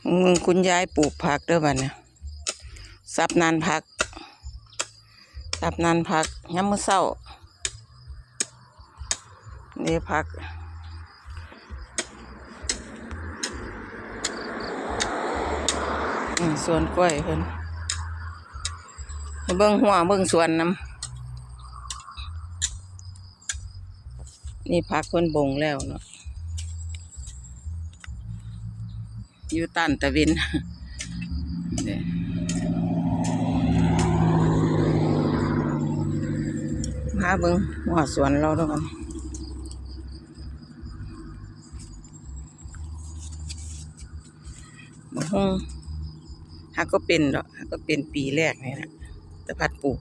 ເບິ່ງຄຸນຍາຍປູກຜັກເດີບັດນີ້ ສັບນານຜັກ ສັບນານຜັກຍາມມື້ເຊົ້າ ນີ້ຜັກ ອືມ ສວນກ້ວຍເພິ່ນ ໃຫ້ເບິ່ງຮົ້ວເບິ່ງສວນນຳ ນີ້ຜັກເພິ່ນບົງແລ້ວເນາະ ຢູ່ຕ້ານຕາເວັນ ນີ້ ພາເບິ່ງຮົ້ວສວນລາວເດີ ບັດນີ້ ບັກຫຸ່ງ ຫາກໍເປັນດອກ ຫາກໍເປັນປີແລກນີ້ແຫຼະ ແຕ່ພັດປູກ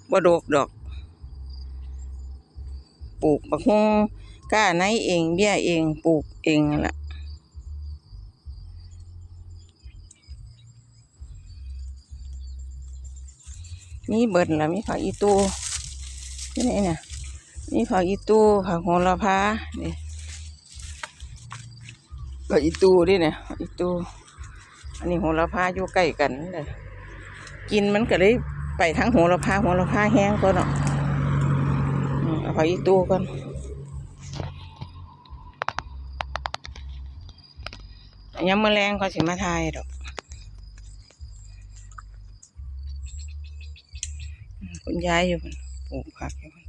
ບໍ່ດົກດອກ ປູກບັກຫຸ່ງກ້າໃນເອງ ເບ້ຍເອງ ປູກເອງຫັ້ນລະ ມີເບິດລະ ມີຜັກອີ່ຕູ່ ນີ້ນະ ມີຜັກອີ່ຕູ່ ຜັກໂຫລະພາ ນີ້ ກໍອີ່ຕູ່ເດ້ນີ້ ອີ່ຕູ່ ອັນນີ້ໂຫລະພາຢູ່ໃກ້ກັນເດ້ ກິ່ນມັນກໍເລີຍໄປທາງໂຫລະພາ ໂຫລະພາແຮງກວ່າເນາະ ອືມ ເອົາຜັກອີ່ຕູ່ກ່ອນ ຍາມມື້ແລງຂ້ອຍຊິມາຖ່າຍດອກ ອືມ ຄຸນຍາຍຢູ່ພຸ້ນ ປູກຜັກຢູ່ພຸ້ນ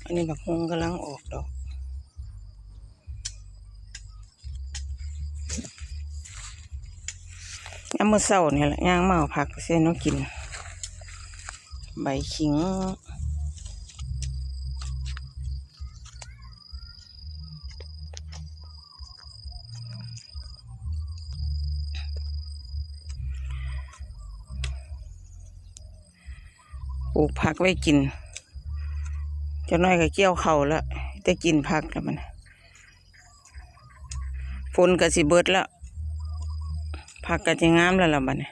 ອັນນີ້ບັກຫຸ່ງກຳລັງອອກດອກ ຍາມມື້ເຊົ້ານີ້ແຫຼະ ຍ່າງມາເອົາຜັກໃສ່ແນວກິນ ໃບຂີງ ປູກຜັກໄວ້ກິນ ຈັກໜ້ອຍກໍກ່ຽວເຂົ້າແລ້ວ ແຕ່ກິນຜັກແລ້ວມັນ ຝົນກໍຊິເບິດແລ້ວ ຜັກກໍຊິງາມແລ້ວລະບັດນີ້